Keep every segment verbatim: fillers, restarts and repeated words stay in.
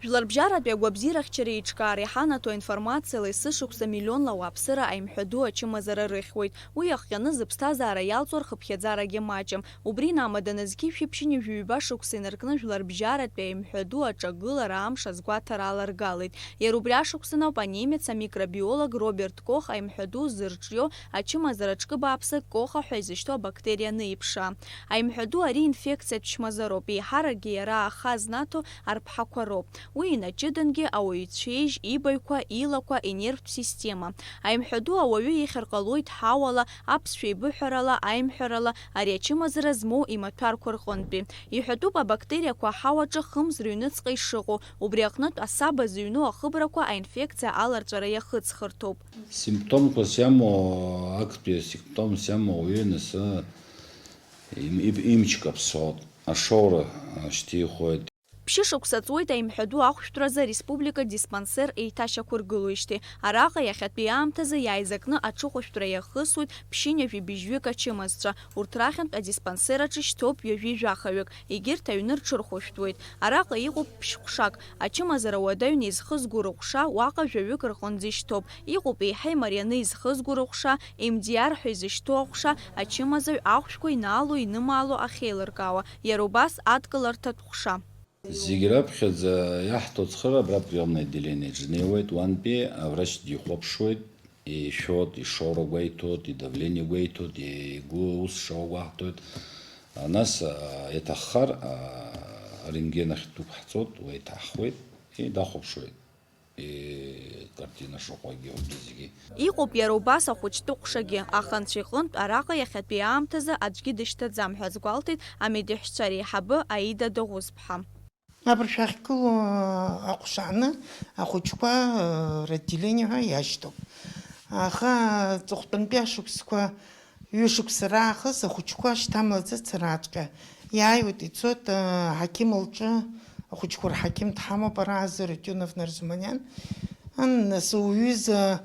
Жәларбжьаратәи агәабзиарахьчара еиҿкаара иҳанаҭо аинформациала есышықәса миллионла ауааԥсыра аимҳәаду ачымазара рыхьуеит. Уи иахҟьаны зыԥсҭазаара иалҵуа рхыԥхьаӡарагьы маҷым. Убри инамаданы зқьи жәшәи ԥшьынҩажәи ҩба шықәса инаркны жәларбжьаратәи аимҳәаду аҿагылара амш азгәаҭара аларгалеит. Иара убри ашықәсан ауп анемец амикробиолог Роберт Кох аимҳәаду зырҿио ачымазара ҿкы бааԥсык Коха ҳәа изышьҭоу абактериа аныиԥшаа. Аимҳәаду ари инфекциатә чмазароуп, еиҳаракгьы иара аха знаҭо арԥҳақәа роуп. Уи инаҷыдангьы ауаҩы ицәеижь, ибаҩқәа, илақәа, инервтә система. Аимҳәаду ауаҩы ихьыр ҟалоит ҳауала, аԥсшәа еибыҳәарала, аимҳәарала, ари ачымазара змоу имаҭәарқәа рҟынтәи. Иҳәатәуп абактериақәа аҳауаҿы хымз рыҩныҵҟа ишыҟоу, убри аҟнытә асаба зыҩну ахыбрақәа аинфекциа аларҵәара иахыҵхырҭоуп. Симптомқәас иамоу, актәи асимптомс иамоу ауаҩы нас, им-, иб-, имч каԥсоит, ашоура, а, шьҭихуеит. Ԥшьышықәса ҵуеит аимҳәаду ахәшәтәразы ареспублика диспансер еиҭашьақәыргылоижьҭеи. Араҟа иахьатәи аамҭазы иааизакны аҽыхәышәтәра иахысуеит ԥшьынҩажәи быжьҩык ачымазцәа. Урҭ рахьынтә адиспансер аҿы шьҭоуп ҩажәи жәахаҩык, егьырҭ аҩны рҽырхәышәтәуеит. Араҟа иҟоуп ԥшьҟәшак, ачымазара уадаҩны изхызго рыҟәша уаҟа жәаҩык рҟынӡа ишьҭоуп. Иҟоуп еиҳа имарианы изхызго рыҟәша, М Д Р ҳәа изышьҭоу аҟәша, ачымазаҩ ахәшәқәа инаало-инымаало ахьеилыркаауа, иара убас адкыларҭатә ҟәша. Зегь раԥхьаӡа иаҳҭо цхыра абра приёмное отделение-ҿ днеиуеит, уантәи аврач дихәаԥшуеит, ишәоит, ишоура гәеиҭоит, идавление гәеиҭоит, игәы ус шауа гәаҳҭоит. Нас, а, иаҭаххар, а, арентген ахь дықәҳҵоит, уа иҭаҳхуеит, и, дахәаԥшуеит, и, картина шыҟоу, егьи убри зегьы. Иҟоуп иара убас ахәыҷтәы ҟәшагьы, аха анцәа иҟынтә араҟа иахьатәи аамҭазы аӡәгьы дышьҭаӡам ҳәа азгәалҭеит амедеҳәшьцәа реиҳабы Аида Доӷәызԥҳа. Абыржә ҳахьгылоу аҟәша ааны ахәыҷқәа ротделение ҳәа иашьҭоуп. Аха аҵыхәтәантәи ашықәсқәа, ҩышықәса раахыс ахәыҷқәа шьҭамлаӡац араҵәҟьа иааиуеит, ицоит, аҳақьым лҿы, ахәыҷқәа рҳақьым дҳамоуп ара азы, Рутиунов Нарзуманиан. Ан, нас уҩыза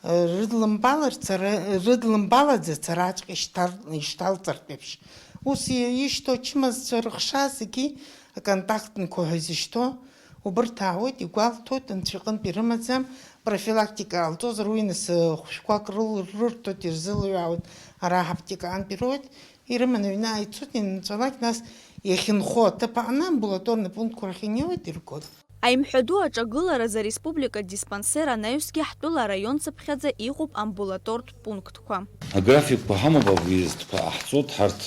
рыдлымбаларц ара, рыдлымбалаӡац араҵәҟьа ишьҭар-, ишьҭалҵартә еиԥш. Ус ишьҭоу ачымазцәа рыхшаа зегьы аконтактнқәа ҳәа изышьҭоу, убырҭ аауеит, игәалҭоит, анцәа иҟынтә ирымаӡам, профилактика ҟалҵозар, уи нас, хәшәқәак рыл-, рырҭоит, ирзылҩаауеит, ара ҳаԥҭека аҟынтә ироуеит, ирыманы аҩны ааицоит, ианынҵәалак, нас иахьынхо аҭыԥ аҟны амбулаторный пунктқәа рахь инеиуеит, иргоит. Аимҳәаду аҿагыларазы ареспублика диспансер анаҩсгьы ҳтәыла араион цыԥхьаӡа иҟоуп амбулаторт пунктқәа. Аграфикқәа ҳамоуп, авыездқәа ҟаҳҵоит ҳарҭ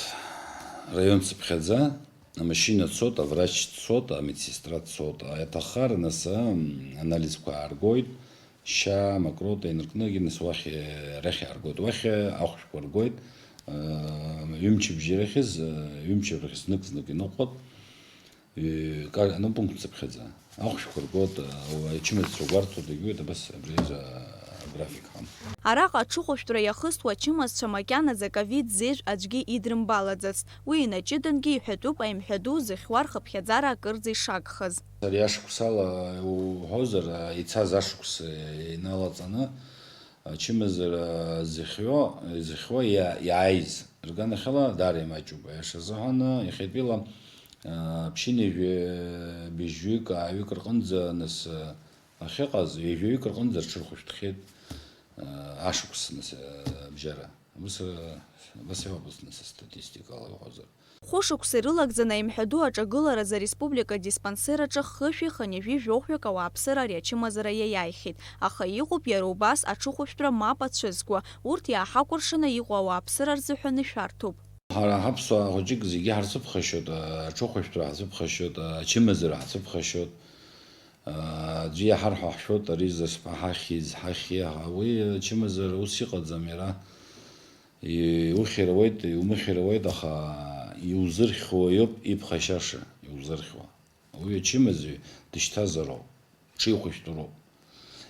раион цыԥхьаӡа, амашьына цоит, аврач дцоит, амедсестра дцоит. Иаҭаххар, нас, анализқәа ааргоит, шьа, мокрота инаркны, нас уахь, арахь иааргоит. Уахь ахәшәқәа ргоит, ҩымчыбжьа ирыхьыз, ҩымчыбжьа рахь знык-знык иныҟәоит. Ка-, ну, пункт цыԥхьаӡа. Ахәшәқәа ргоит, ачымазцәа гәарҭо дагьуеит, абас абри азы аграфик ҳамоуп. Араҟа аҽыхәышәтәра иахыстуа ачымазцәа макьанаӡа ковид зежә аӡәгьы идрымбалаӡацт. Уи инаҷыдангьы иҳәатәуп аимҳәаду зыхьуа рхыԥхьаӡара акырӡа ишагхаз. Ари ашықәсала уҳәозар, ицаз ашықәс иналаҵаны, ачымазара зыхьуа, зыхьуа иа-, иааиз рганахьала даара имаҷуп. Аиаша азыҳәан, иахьатәила, а, ԥшьынҩажәи быжьҩык, ааҩык рҟынӡа нас, а, ахьыҟаз, ҩажәаҩык рҟынӡа рҽырхәышәтәхьеит, а, ашықәс нас, а, абжьара. Абас, а, абас иҟоуп нас астатистикала иҟазар. Хәышықәса ирылагӡаны аимҳәаду аҿагыларазы ареспублика адиспансер аҿы хышәи хынҩажәи жәохәҩык ауааԥсыра ари ачымазара иаиааихьеит, аха иҟоуп иара убас аҽыхәышәтәра мап ацәызкуа, урҭ иааҳакәыршаны иҟоу ауааԥсыра рзыҳәан ишәарҭоуп. Ҳара ҳаԥсуаа хәыҷык зегьы ҳарцәыԥхашьоит, аҽыхәышәтәра ҳарцәыԥхашьоит, ачымазара ҳарцәыԥхашьоит. Аӡәы иаҳарҳәо ҳшәоит, ари зыспа ҳахьи, зҳахьи, аха уи ачымазара ус иҟаӡам иара. Иухьыр ауеит, иумыхьыр ауеит, аха иузырхьуа иоуп иԥхашьаша, иузырхьуа. Уи ачымазаҩ дышьҭазароуп, ҽихәышәтәроуп.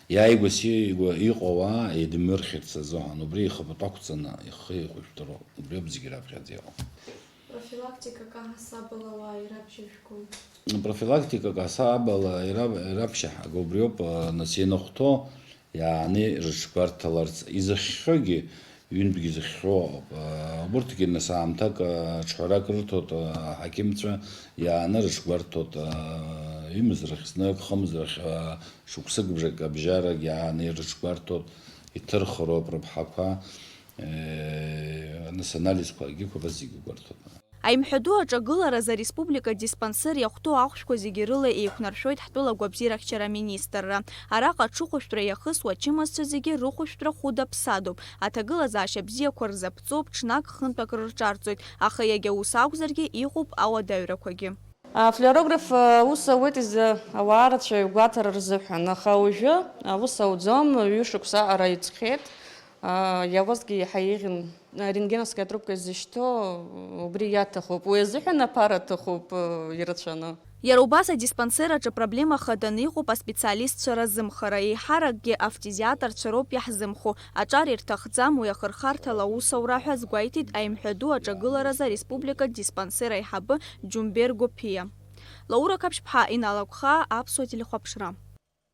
Иааигәа сиааигәа иҟоу ауаа еидымырхьырц азыҳәан, убри ихаԥатә ақәҵаны ихы ихәышәтәроуп. Убриоуп зегьы раԥхьаӡа иҟоу. Профилактикак аҳасабала ауаа ирабжьажәгоит. Профилактикак аҳасабала ираб-, ираԥшьаҳаго убриоуп, а, нас ианахәҭоу, иааны рыҽгәарҭаларц, изыхьхьоугьы, ҩынтәгьы изыхьхьоу ыҟоуп. Убырҭгьы нас аамҭак, ҽҳәарак рырҭоит, аҳақьымцәа иааны рыҽгәарҭоит, Ҩымз рахь знык, хымз рахь, аа, шықәсык бжак абжьарагь ааны ирыҽгәарҭоит, иҭырхроуп рыԥҳақәа, нас анализқәа агьықәа абас зегьы гәарҭоит. Аимҳәаду аҿагыларазы ареспублика диспансер иахәҭоу ахәшәқәа зегьы рыла еиқәнаршәоит ҳтәыла агәабзиарахьчара аминистрра. Араҟа аҽыхәышәтәра иахысуа ачымазцәа зегьы рыхәышәтәра хәыда-ԥсадоуп, аҭагылазаашьа бзиақәа рзаԥҵоуп, ҽнак хынтәак рырҿарҵоит, аха иагьа ус акәзаргьы иҟоуп ауадаҩрақәагьы. Афлюорограф, э, аус ауеит изы ауаа рацәаҩ гәаҭара рзыҳәан, аха уажәы аус ауӡом, ҩышықәса аҟара иҵхеит, а, иауазгьы иаҳа еиӷьын, рентгеновская трубка изышьҭоу убри иаҭахуп, уи азыҳәан аԥара аҭахуп, э, ирацәаны. Иара убас адиспансер аҿы проблема хаданы иҟоуп аспециалистцәа разымхара, еиҳаракгьы афтизиатрцәа роуп иаҳзымхо, аҿар ирҭахӡам уи ахырхарҭала аусура ҳәа азгәеиҭеит аимҳәаду аҿагыларазы ареспубликатә диспансер аиҳабы Џьумбер Гәыԥиа. Лаура Қаԥшьԥҳа, Инал Агәхаа, Аԥсуа телехәаԥшра.